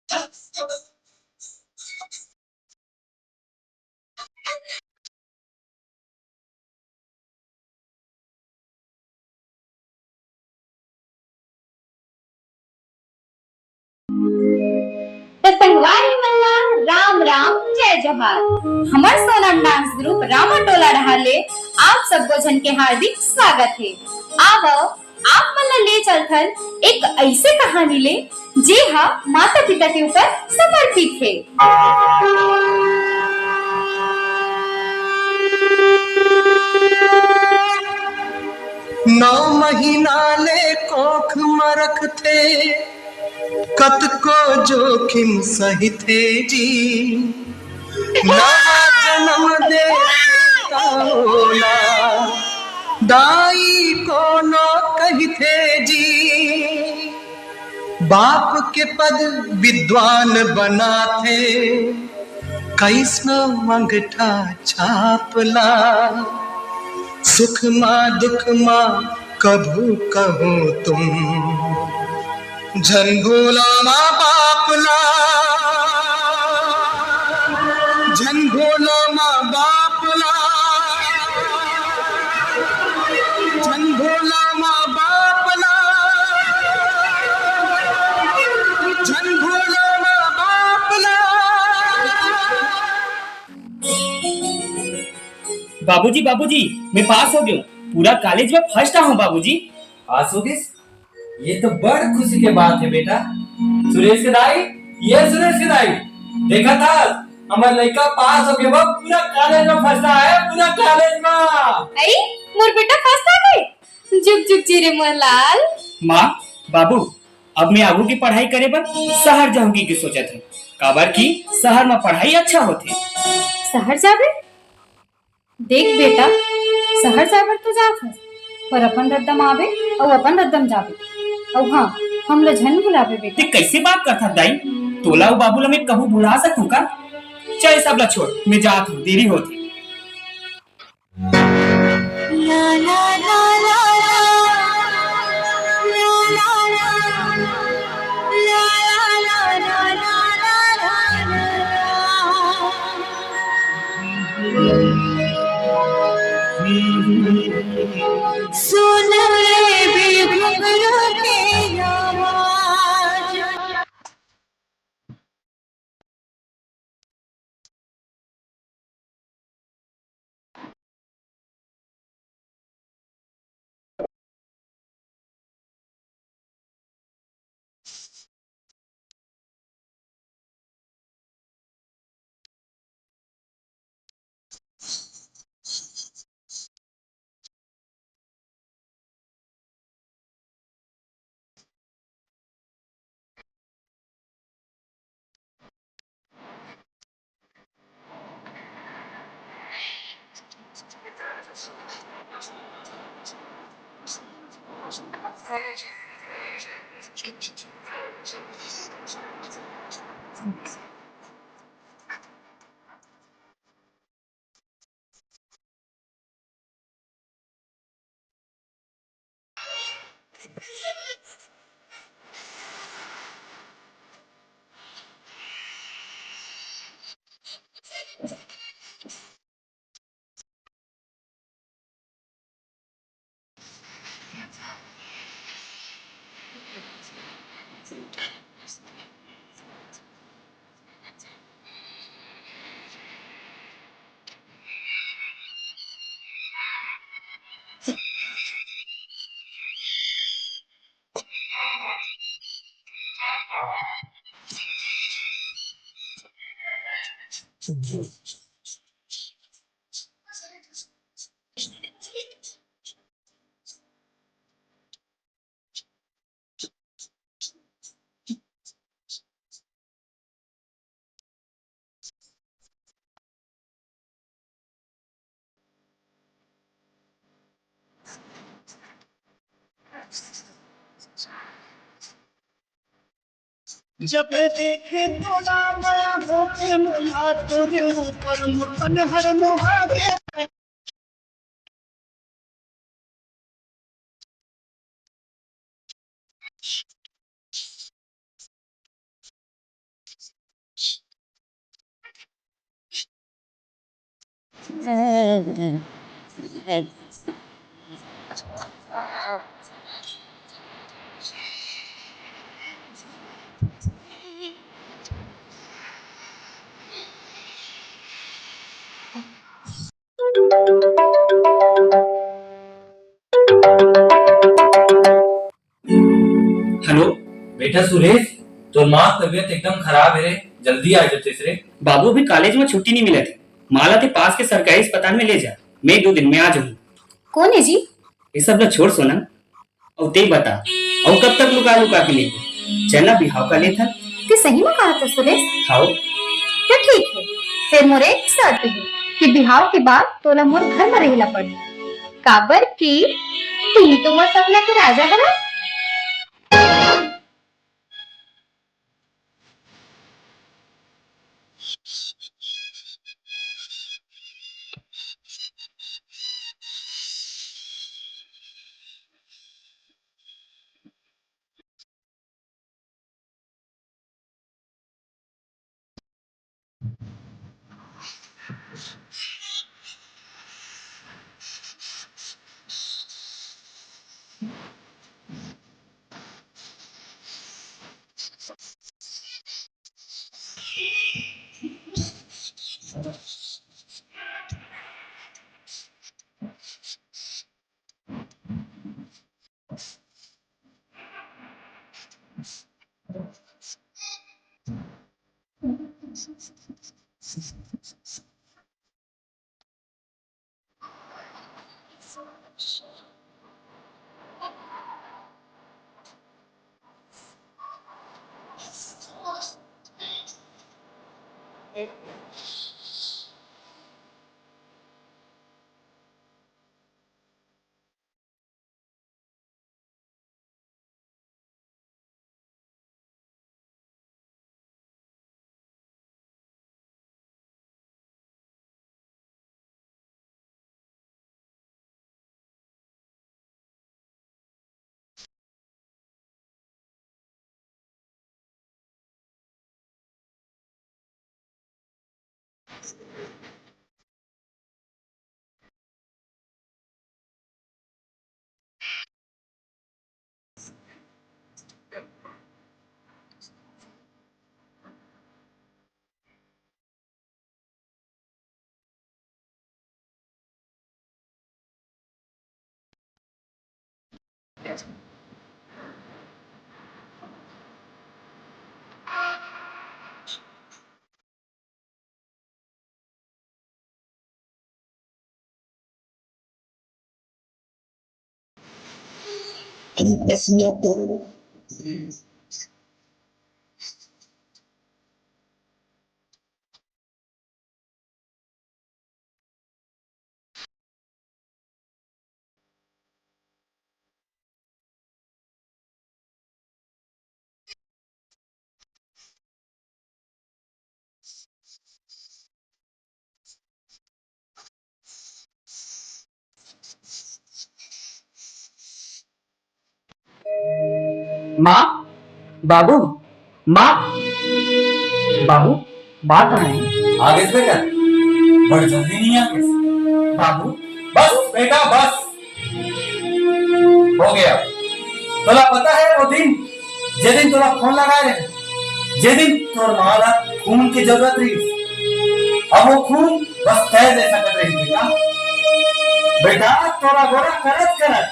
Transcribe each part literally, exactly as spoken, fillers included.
त संगवारी मन ला राम राम, जय जोहार। हमर सोनम डांस ग्रुप रामा टोला डहार ले आप सब्बो झन के हार्दिक स्वागत हे। आवव, आप मन ला ले चलथन एक अइसे कहानी ले, जे ह माता पिता के ऊपर समर्पित हे। नौ महीना ले कोख म रखथे, कतको जोखिम सहिथे जी। नवा जनम देथे त ओला दाई कोनो कहिथे जी। बाप के पद विद्वान बनाथे, कइसनो अंगठा छाप ला। सुख मा दुख मा कभू कहूँ तुम, झन भूलो माँ बाप ला, झन भूलो माँ बाप ला, झन भूलो माँ बाप ला, झन भूलो माँ बाप ला। बाबूजी, बाबूजी, मैं पास हो गया हूँ, पूरा कॉलेज में फर्स्ट आया हूँ बाबूजी। पास हो गइस? ये तो बड़ खुशी के बात है बेटा। सुरेश के दाई, ये सुरेश के दाई, देखा था, हमार लड़का पास हो गया, वो पूरा कॉलेज में फर्स्ट आया है, पूरा कॉलेज में। आई, मोर बेटा फर्स्ट आ गए। जुग जुग जी रे मोर लाल। माँ, बाबू, अब मैं आगू की पढ़ाई करे बर शहर जाहूँ कहिके सोचत हूँ, काबर कि शहर में पढ़ाई अच्छा होथे। शहर जाबे? देख बेटा, शहर जाए बर तो जात हस, पर अपन रद्दा म आबे अउ अपन रद्दा म जाबे। अउ हाँ, हमला झन भुलाबे बेटा। ते कइसे बात करथस दाई? तोला अउ बाबू ला मैं कभू भुला सकथंव का? चल, सब ला छोड़, मैं जात हंव, देरी होत हे। सुन ले भी घुघरू के आवाज। जब देखे तोला माया होके मुला तोरे ऊपर मुतन हर मुहागे। हेलो। बेटा सुरेश, तोर माँ के तबीयत एकदम खराब हे रे, जल्दी आ जातेस रे। बाबू, अभी कॉलेज में छुट्टी नहीं मिला थी। माला ते पास के सरकारी अस्पताल में ले जा, मैं दो दिन में आ जाऊँ। कौन है जी? ये सब ला छोड़ सोना, अउ ते बता, अउ कब तक लुका लुका के लेबो? चल ना, बिहाव कर लेथन। ते सही में कहत हस सुरेश? हाव। तो ठीक है, फिर मोर एक शर्त है कि बिहाव के बाद तोला मोर घर में रहेला पड़ही, काबर कि तू ही तो मोर सपना के राजा हरा। माँ, बाबू, माँ, बाबू, माँ कहाँ है? आ गए बेटा, बड़ जल्दी नहीं आ गए। बाबू। बस बेटा, बस। हो गया। तोला पता है वो दिन, जे दिन तोला फोन लगाए रहे, जे दिन तोर माँ ला खून की जरूरत रही, अब वो खून बस तय दे सकत रही बेटा। बेटा, तोरा गोरा करत करत,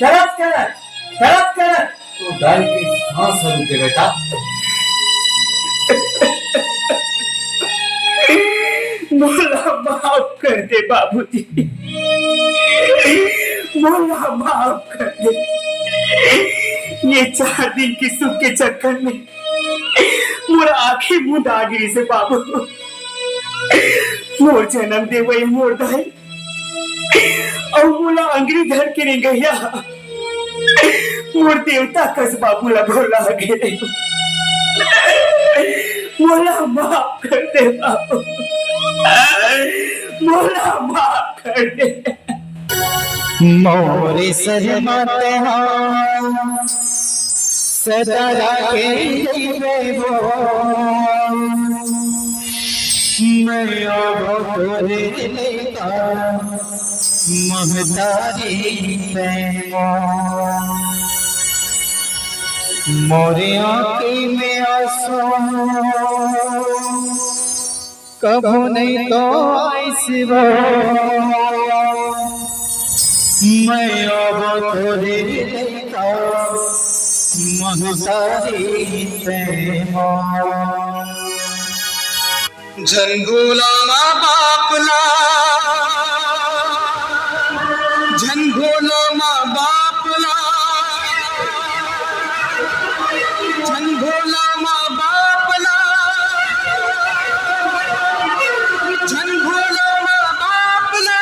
करत करत, करत करत तो दाई के सांस रुके बेटा। मोला माफ कर दे बाबूजी, मोला माफ कर दे। ये चार दिन के सुख के चक्कर में मोर आँखी मुंद आ गिस हे बाबू। मोर जन्म देवई मोर दाई अउ मोला अंगरी धर के रेंगइया मोर देवता कस बाबू ला भुला गे। मोला माफ कर दे बाबू, मोला माफ कर दे। मोरे सरमत हा सदा राखे रहिबो। मैं आवा तोरे लइका महतारी तैं मोर। मोरे आँखी में आँसू कभू नहीं तो आइस वो। मैं आवा तोरे लइका महतारी तैं मोर। झन भूला माँ बाप ला, झन भूला माँ बाप ला, झन भूला माँ बाप ला, झन भूला माँ बाप ला।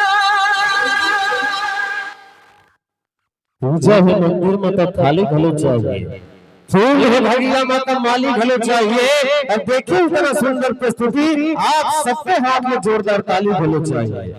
पूजा हे मंदिर में तो थाली घलो चाहिए, फूल हे भगिया में तो माली घलो चाहिए। अब देखिए इतना सुंदर प्रस्तुति, आप सबके हाथ में जोरदार ताली घलो चाहिए।